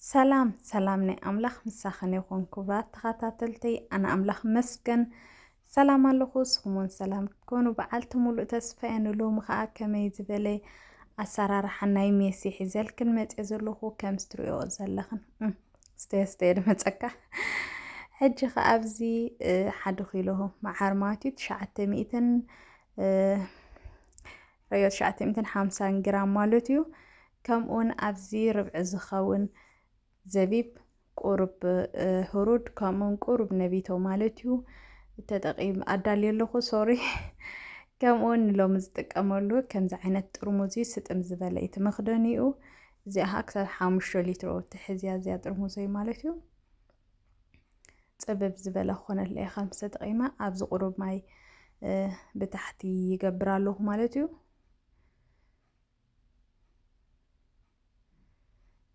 ሰላም ሰላም ናይ ኣምላኽ ምሳኽን ይኹን። ክቡራት ተኸታተልተይ፣ ኣነ ኣምላኽ መስገን ሰላም ኣለኹ። ንስኹም እውን ሰላም ክትኮኑ በዓልቲ ሙሉእ ተስፋ እየ። ንሎሚ ኸኣ ከመይ ዝበለ ኣሰራርሓ ናይ ሜስ ሒዘልክን መፅየ ዘለኹ፣ ከም ትሪኦ ዘለኽን። እም፣ ስተየ ስተየ ድመፀካ። ሕጂ ኸኣ ኣብዚ፣ እ፣ ሓደ ኪሎ መዓር ማለት እዩ፣ ትሽዓተ ሚእትን፣ እ፣ ረዮ ትሽዓተ ሚእትን ሓምሳን ግራም ማለት እዩ። ከምኡውን ኣብዚ ርብዒ ዝኸውን ዘቢብ፣ ቁሩብ፣ እ፣ ህሩድ፣ ከምኡውን ቁሩብ ነቢቶ ማለት እዩ ተጠቒም ኣዳልየ ኣለኹ። ሶሪ። ከምኡውን ንሎሚ ዝጥቀመሉ ከምዚ ዓይነት ጥርሙዝ እዩ፣ ስጥም ዝበለ እዩ እቲ መኽደኒኡ። እዚኣ ኸኣ ክሳብ ሓሙሽተ ሊትሮ ትሕዝያ እዚኣ ጥርሙዘይ ማለት እዩ። ጽብብ ዝበለ ክኾነለይ እየ ከም ዝተጠቒመ። ኣብዚ ቁሩብ ማይ፣ እ፣ ብታሕቲ ይገብር ኣለኹ ማለት እዩ።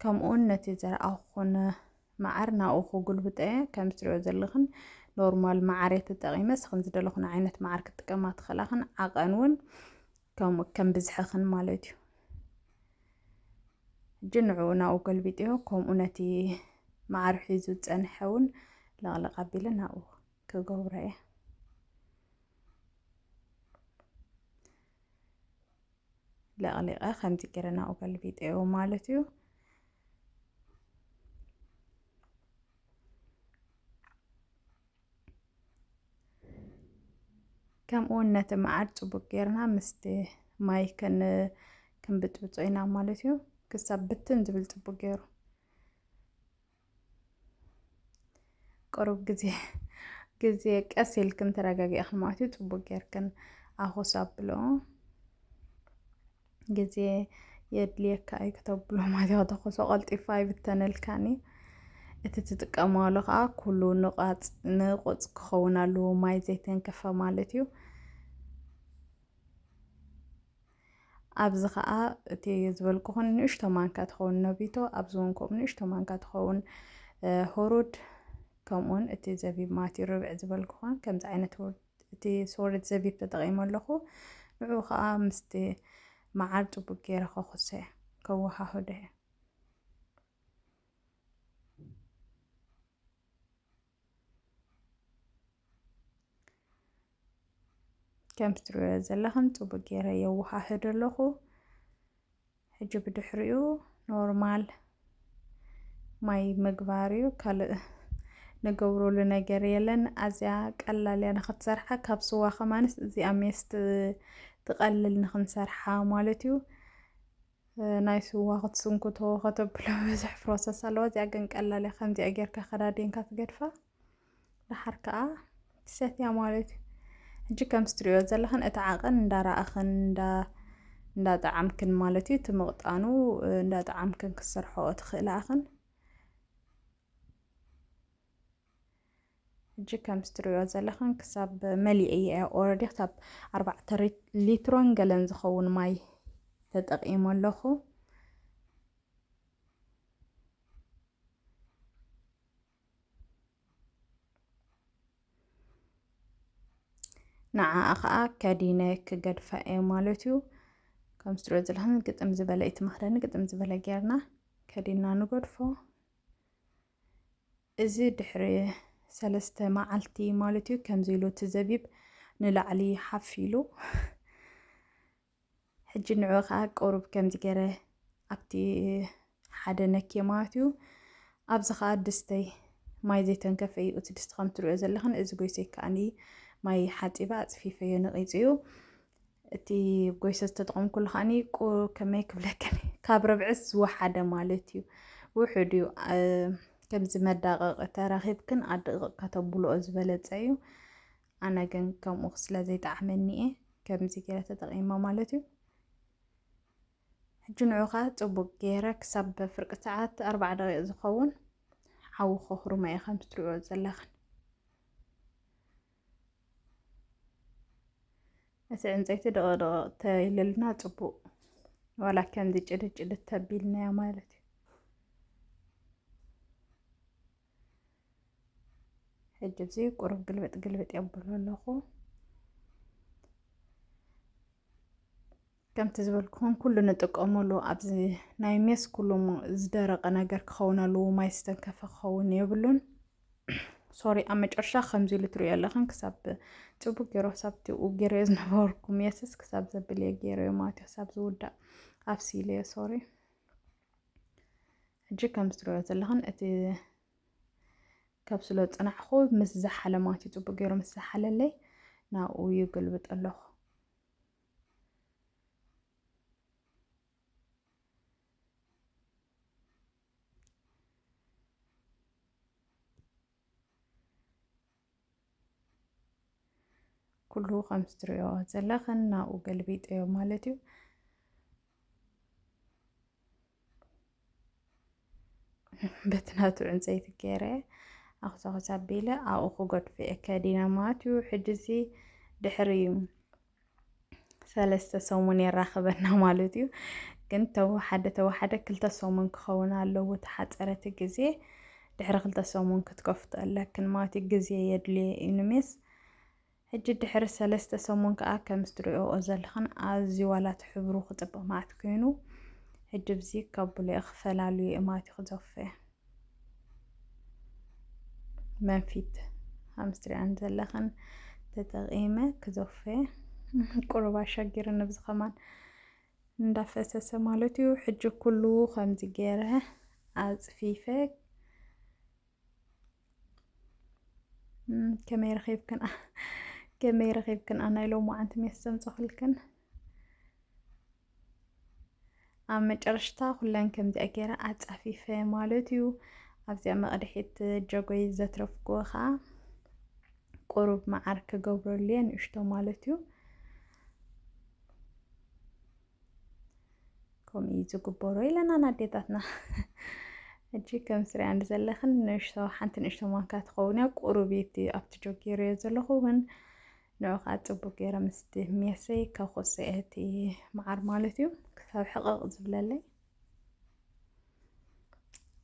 ከምኡውን ነቲ ዘርኣኹን መዓር ናብኡ ክጉልብጦ እየ። ከም ትሪኦ ዘለኽን ኖርማል መዓር እየ ተጠቒመ። ንስኽን ዝደለኽን ዓይነት መዓር ክትጥቀማ ትኽእላ። ዓቐን እውን ከምኡ ከም ብዝሕኽን ማለት እዩ። ሕጂ ንዕኡ ናብኡ ገልቢጠዮ፣ ከምኡ ነቲ መዓር ሒዙ ዝጸንሐ እውን ለቕለቕ ኣቢለ ናብኡ ክገብሮ እየ። ለቕሊቐ ከምዚ ገይረ ናብኡ ገልቢጠዮ ማለት እዩ። ከምኡ እውን ነቲ መዓር ጽቡቕ ጌርና ምስቲ ማይ ከን-፣ ክንብጥብጾ ኢና ማለት እዩ። ክሳብ ብትን ዝብል ጽቡቕ ገይሩ። ቁሩብ ግዜ፣ ግዜ ቀስ ኢልክን ተረጋጊእክን ማለት እዩ። ጽቡቕ ጌርክን ኣኹስ ኣብሎ። ግዜ የድልየካ እዩ ከተብሎ ማለት እዩ። ከተኹሶ ቀልጢፋ ኣይብተነልካን እዩ። እቲ ትጥቀማሉ ከዓ ኩሉ ንቓጽ-፣ ንቑጽ ክኸውን ኣለዎ፣ ማይ ዘይተንከፈ ማለት እዩ። ኣብዚ ከዓ እቲ ዝበልኩኹን ንእሽቶ ማንካ ትኸውን ነቢቶ፣ ኣብዚ እውን ከምኡ ንእሽቶ ማንካ ትኸውን፣ እ፣ ሁሩድ፣ ከምኡውን እቲ ዘቢብ ማለት እዩ ርብዒ ዝበልኩኹን ከምዚ ዓይነት ሁሩድ፣ እቲ ሶሪ ዘቢብ ተጠቒመ ኣለኹ። ንዕኡ ከዓ ምስቲ መዓር ጽቡቅ ገይረ ከኹሰ፣ ከወሃህዶ እየ። ከም ትሪኦ ዘለኽን ጽቡቅ ገይረ የወሃህድ ኣለኹ። ሕጂ ብድሕሪኡ ኖርማል ማይ ምግባር እዩ። ካልእ ንገብረሉ ነገር የለን። ኣዝያ ቀላል እያ ንኽትሰርሓ። ካብ ስዋ ከማንስ እዚኣ ሜስ ት-፣ ትቐልል ንኽንሰርሓ ማለት እዩ። እ፣ ናይ ስዋ ክትስንክቶ ከተብሎ ብዙሕ ፕሮሰስ ኣለዋ። እዚኣ ግን ቀላል እያ። ከምዚኣ ጌርካ ከዳዲንካ ትገድፋ። ደሓር ከኣ ትሰትያ ማለት እዩ። ሕጂ ከም ትሪኦ ዘለኽን እቲ ዓቐን እንዳረኣኽን እንዳ-፣ እንዳጠዓምክን ማለት እዩ። እቲ ምቕጣኑ እንዳጠዓምክን ክትሰርሖ ትኽእላ ኢኽን። ሕጂ ከም ትሪኦ ዘለኽን ክሳብ መሊአ እየ ኦረዲ ክሳብ ኣርባዕተ ሪ-፣ ሊትሮን ገለን ዝኸውን ማይ ተጠቒመ ኣለኹ። ንዓኣ ኸዓ ከዲነ ክገድፋ እየ ማለት እዩ። ከም ትሪኦ ዘለኽን ግጥም ዝበለ እዩ እቲ መኽደኒ፣ ግጥም ዝበለ ጌርና ከዲና ንገድፎ። እዚ ድሕሪ ሰለስተ መዓልቲ ማለት እዩ፣ ከምዚ ኢሉ እቲ ዘቢብ ንላዕሊ ሓፍ ኢሉ። ሕጂ ንዕኡ ኸዓ ቁሩብ ከምዚ ገይረ ኣብቲ ሓደ ነክየ ማለት እዩ። ኣብዚ ኸዓ ድስተይ ማይ ዘይተንከፈ እዩ። እቲ ድስቲ ከም ትሪኦ ዘለኽን እዚ ጎይሰይ ከዓኒ ማይ ሓፂበ ኣፅፊፈዮ ነቒፁ እዩ። እቲ ጎይሰ ዝተጠቐምኩሉ ከዓኒ ቁ-፣ ከመይ ክብለክን ካብ ርብዕስ ዝወሓደ ማለት እዩ። ውሑድ እዩ። እ፣ ከምዚ መዳቐቒ ተረኺብክን ኣድቕቕ ከተብልኦ ዝበለፀ እዩ። ኣነ ግን ከምኡ ስለ ዘይጠዓመኒ እየ ከምዚ ገይረ ተጠቒመ ማለት እዩ። ሕጂ ንዑ ኸዓ ጽቡቕ ገይረ ክሳብ ፍርቂ ሰዓት ኣርባዓ ደቂቕ ዝኸውን ሓዊ ከኹርሞ እየ፣ ከም ትሪእዎ ዘለኽን። እቲ ዕንጸይቲ ደቐቕ ደቐቕ ተይልልና ጽቡቕ፣ ዋላ ከምዚ ጭድድ ጭድድ ተቢልናያ ማለት እዩ። ሕጂ እዚ ቁሩብ ግልብጥ ግልብጥ የብሎ ኣለኹ። ከምቲ ዝበልኩኹም ኩሉ ንጥቀመሉ ኣብዚ ናይ ሜስ ኩሉ ዝደረቐ ነገር ክኸውን ኣለዎ። ማይ ዝተንከፈ ክኸውን የብሉን። ሶሪ፣ ኣብ መጨረሻ ከምዚ ኢሉ ትሪኦ ኣለኽን። ክሳብ ጽቡቅ ገይሮ ክሳብ እቲ ገይረዮ ዝነበርኩ ሜስስ ክሳብ ዘብል እየ ገይረዮ ማለት እዩ። ክሳብ ዝውዳእ ኣብሲለዮ። ሶሪ። ሕጂ ከም ዝትሪኦ ዘለኽን እቲ ከብስሎ ጽናዕኹ ምስ ዝሓለ ማለት እዩ። ጽቡቅ ገይሩ ምስ ዝሓለለይ ናብኡ ይገልብጥ ኣለኹ። ኩሉ ከም ዝትሪኦ ዘለኽን ናብኡ ገልቢጠዮ ማለት እዩ። በቲ ናቱ ዕንፀይቲ ገይረ ኣኹሳኹስ ኣቢለ ኣብኡ ክገድፎ እየ ከዲነ ማለት እዩ። ሕጂ እዚ ድሕሪ ሰለስተ ሰሙን የራኽበና ማለት እዩ። ግን ተወሓደ ተወሓደ ክልተ ሰሙን ክኸውን ኣለዎ ተሓፀረ እቲ ግዜ። ድሕሪ ክልተ ሰሙን ክትከፍቶ ኣለክን ማለት እዩ። ግዜ የድልዮ እዩ ንሜስ። ሕጂ ድሕሪ ሰለስተ ሰሙን ከዓ ከም ዝትሪኦኦ ዘለኽን ኣዝዩ ዋላ እቲ ሕብሩ ክፅብቕ መዓት ኮይኑ፣ ሕጂ ብዚ ከብሎ እየ ክፈላልዮ እየ ማለት እዩ ክዘፍዮ። መንፊት ከም ዝትሪኣን ዘለኽን ተጠቒመ ክዘፍዮ። ቁሩብ ኣሸጊርኒ ብዚ ከማን እንዳፈሰሰ ማለት እዩ። ሕጂ ኩሉ ከምዚ ገይረ ኣፅፊፈ እም፣ ከመይ ረኺብክን ኣ-፣ ከመይ ረኺብክን ኣ-፣ ናይ ሎማዓንቲ ሜስ ዘምፀኹልክን? ኣብ መጨረሽታ ኩለን ከምዚኣ ገይረ ኣጻፊፈ ማለት እዩ። ኣብዚኣ መቕድሒት ጀጎይ ዘትረፍኩዎ ኸዓ ቁሩብ መዓር ክገብረሉ እየ፣ ንእሽቶ ማለት እዩ። ከምኡ እዩ ዝግበሮ ኢለና ኣዴታትና። ሕጂ ከም ስሪኣን ዘለኽን ንእሽቶ፣ ሓንቲ ንእሽቶ ማንካ ትኸውን እያ። ቁሩብ እቲ ኣብቲ ጆግ ገይረዮ ዘለኹ እውን ንዑ ከዓ ጽቡቅ ገይረ ምስቲ ሜሰይ ከኹሰ እቲ መዓር ማለት እዩ፣ ክሳብ ሕቕቕ ዝብለለይ።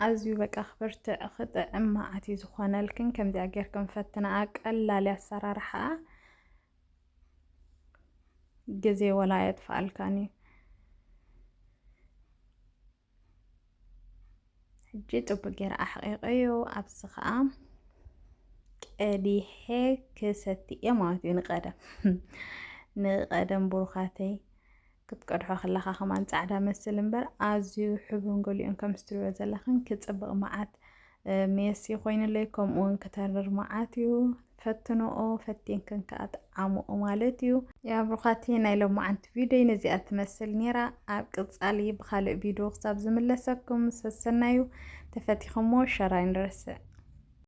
ኣዝዩ በቃ ክብርትዕ ክጥዕም መዓት እዩ ዝኾነልክን። ከምዚኣ ጌርክን ፈትንኣ፣ ቀላል እዩ ኣሰራርሓኣ። ግዜ ወላ ኣየጥፍኣልካን እዩ። ሕጂ ጽቡቅ ገይረ ኣሕቂቀዮ። ኣብዚ ኸኣ ቀዲሐ ክሰቲ እየ ማለት እዩ። ንቀደም ንቀደም ብሩኻተይ ክትቀድሖ ከለኻ ከማን ጻዕዳ መስል እምበር ኣዝዩ ሕብሩን ገሊኡን ከም እትሪእዎ ዘለኽን ክጽብቕ መዓት፣ እ፣ ሜሲ ኮይኑለይ፣ ከምኡ እውን ክተርር መዓት እዩ። ፈትንኦ፣ ፈቲንክን ከኣ ጥዓምኦ ማለት እዩ። ያ ብሩኻቲ ናይ ሎማዓንቲ ቪድዮይ ነዚኣ ትመስል ነይራ። ኣብ ቅጻሊ ብኻልእ ቪድዮ ክሳብ ዝምለሰኩም ሰሰናዩ። ተፈቲኹሞ ሸር ኣይንረስዕ።